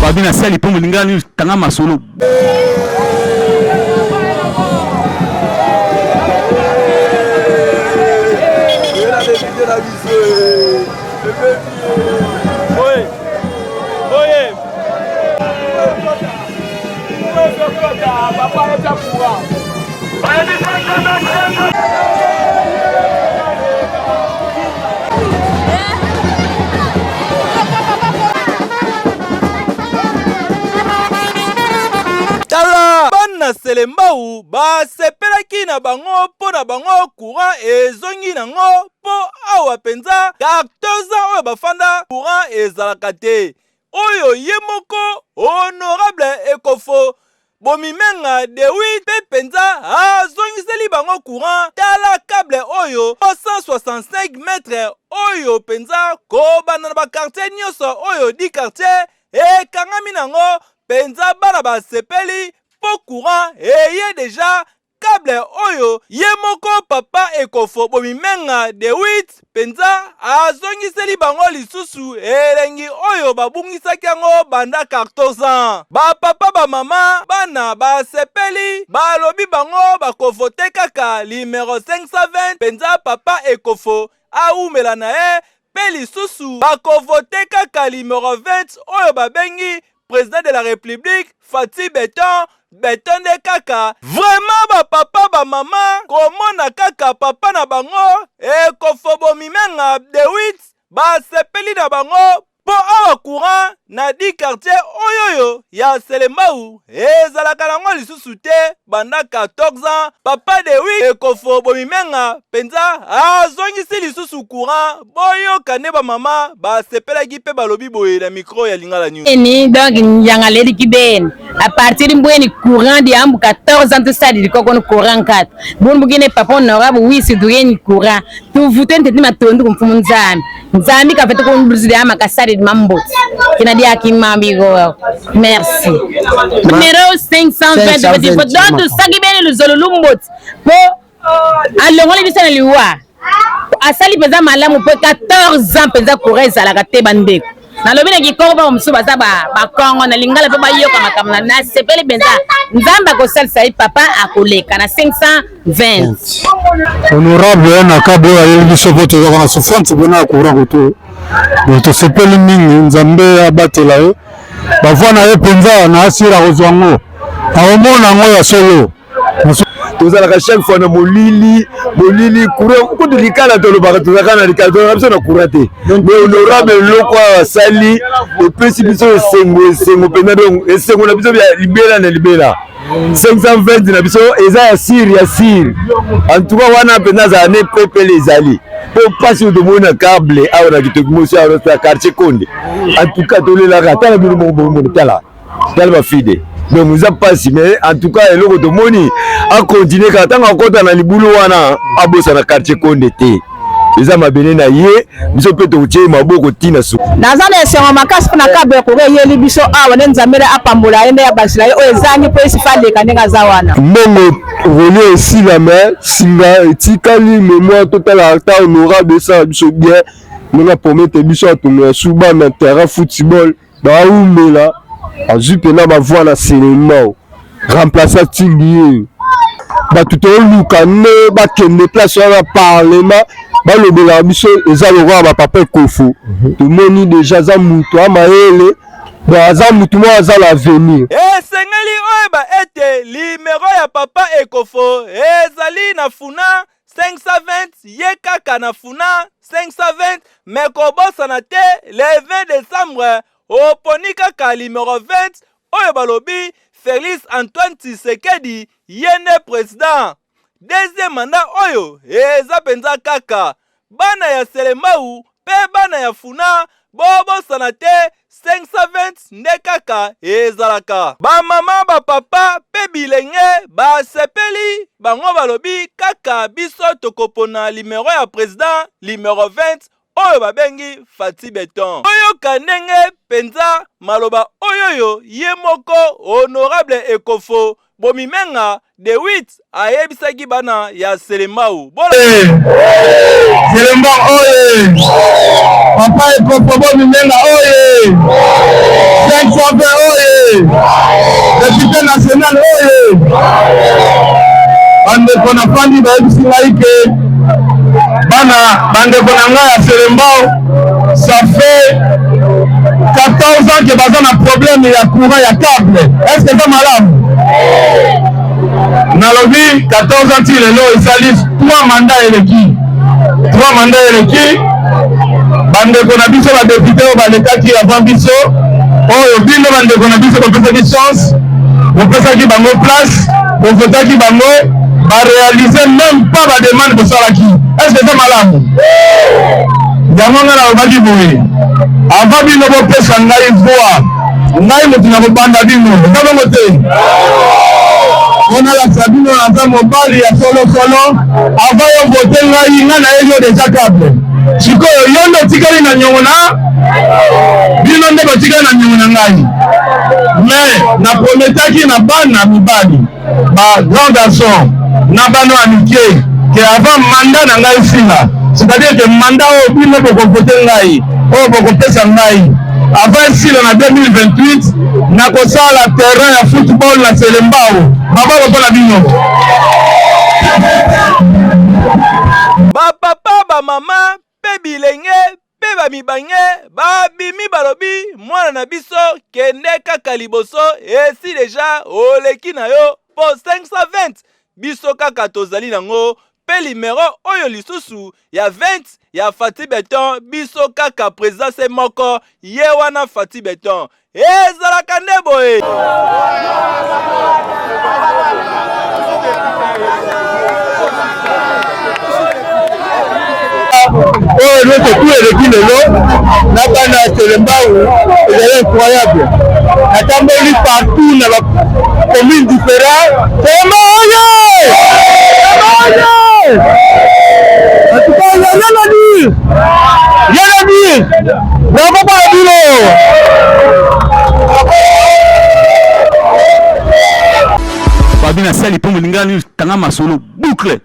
Babi na sali mpo molinga tanga masolo. Tala bana Selembao basepelaki na bango mpo na bango courant ezongi nango mpo awa mpenza 14 ans oyo bafanda courant ezalaka te oyo ye moko honorable Ekofo Bomimenga Dewi mpe mpenza azongiseli bango courant. Tala cable oyo 165 mètres oyo mpenza kobanda na ba quartier nyonso oyo di quartier ekangami nango mpenza, bana basepeli mpo courant eye deja. Cable oyo ye moko papa Ekofo Bomimenga de 8 mpenza azongiseli bango lisusu elengi oyo babungisaki yango banda 14 ans. Ba papa ba mama bana basepeli balobi bango bakovote kaka limero 520 mpenza papa Ekofo awumela na ye mpe lisusu bakovote kaka limero 20 oyo babengi President de la Republique Fatshi Beton beton nde kaka. Vraiment ba papa ba mama komona kaka papa na bango ekofobomimenga de 8 basepeli na bango mpo awa courant na di quartier oyoyo ya Selembao ezalaka nango lisusu te banda 14 ans. Papa de 8 ekofo bomimenga mpenza azongisi lisusu courant. Boyoka nde ba mama basepelaki mpe balobi boye na micro ya Lingala News. Ni donc njanga ledi kibeni à partir mbweni courant di ambu 14 ans tosali likoko no courant 4 boni bukine papa honorable wisi duyeni courant tuvute ntete matondu kumfumu nzambi nzambi kafete kumbuzi di ama kasali di mamboti kina di akimambi go merci numero 520 donc tosaki bene luzolo lumboti po alongoli biso na liwa asali mpenza malamu mpo 14 ans mpenza courant ezalaka te bandeko nalobi na kikongo bango mosusu baza bakongo na lingala mpe bayoka makambo na nasepeli mpenza nzambe akosalisa ye papa akoleka na 520 honorable na kabo oyo ayeli biso mpo tozalaka na souffrance mpona ya courant koto tosepeli mingi nzambe abatela ye bavoi na ye mpenza na asira kozwa yango akomona yango ya solo. Tozalaka chaque fois na molili molili courant kutu likala tolobaka tozalaka na likala tozalaka biso na courant te mais honorable eloko oyo asali epesi biso esengo esengo mpenza donc esengo na biso ya libela na libela 520 na biso eza ya sire ya sire en tout cas wana mpenza azala ne pepele ezali mpo mpasi oyo tomoni na cable awa na kitoki mosi awa na quartier konde en tout cas tolelaka tala bino moko bomoni tala tala bafide donc eza mpasi mais en tout cas eloko tomoni akontinue kaka ntango akɔta na libulu wana abosana quartier konde te eza mabele na ye biso mpe tokotie ye maboko ntina suka. Naza na esengo makasi mpo na kabo ya kore eyeli biso awa nde Nzambe nde apambola ye nde abakisela ye oyo ezangi mpo esifa aleka ndenge aza wana. Mbongo rolie esila mais singa etikali memoire totala ata honorable esala biso bien ndenge apromete biso atongo ya su bana terrain football Bawumela azwi mpena ba voix na Selembao remplaçant tindi ye bato toluka nde bakende place wana parlement balobelaka biso eza lokola bapapa ekofo tomoni deja aza moto amayele bon aza motu moko aza na avenir. Esengeli oyeba ete limero ya papa Ekofo ezali na Funa 520 ye kaka na Funa 520 mais kobosana te le 20 decembre oponi kaka limero 20 oyo balobi Felix Antoine Tshisekedi ye nde president. Deuxième mandat oyo eza penza kaka bana ya Selembao pe bana ya Funa bobosana te 520 nde kaka ezalaka. Ba mama ba papa pe bilenge basepeli bango balobi kaka biso tokopona limero ya president limero 20 oyo babengi Fatshi Beton. Boyoka ndenge penza maloba oyoyo ye moko honorable Ekofo Bomimenga de 8 ayebisaki bana ya Selembao. Bola Selembao oye! Papa Ekofo Bomimenga oye! 520 oye! Député national oye! Bandeko nafandi bayebisi ngai ke bana bandeko na ngai ya Selembao, ça fait 14 ans ke baza na problème ya courant ya câble. Est ce que eza malamu? Nalobi 14 ans ti lelo esali 3 mandat eleki, 3 mandat eleki. Bandeko na biso badepute oyo balekaki avant biso, oyo bino bandeko na biso bopesaki chance, bopesaki bango place, bovotaki bango, barealize même pas bademande bosalaki. Est ce que eza malamu? Yango ngai nalobaki boye: avant bino bopesa ngai voix, ngai moto na kobanda bino. Eza bongo te? Mpo nalakisa bino naza mobali ya solosolo. Avant yo vote ngai, ngai nayebi yo deja câble. Sikoyo yo nde otikali na nyongo na bino, nde botikali na nyongo na ngai. Mais naprometaki na bana mibali, ba grand garçon na bana ya mike, ke avant mandat na ngai esila, c'est-à-dire ke mandat oyo bino bokovote ngai, oyo bokopesa ngai, avant esila na 2028, nakosala terrain ya football na Selembao. Maboko mpo na bino. Bapapa, bamama mpe bilenge mpe bamibange babimi, balobi: mwana na biso, kende kaka liboso, esi deja oleki na yo, mpo 520 biso kaka tozali nango, mpe limero oyo lisusu ya 20 ya Fatshi Béton, biso kaka président se moko, ye wana Fatshi Béton. Ezalaka nde boye. Oyo nyonso tu eleki lelo na bana ya Selembao ezali incroyable. Natamboli partout na bacommune différent. Selembao oye! Selembao oye! En tout cas, il y a rien à dire, rien à dire. Bravo mpona bino. Babi na sali mpo molingani tanga masolo boucle.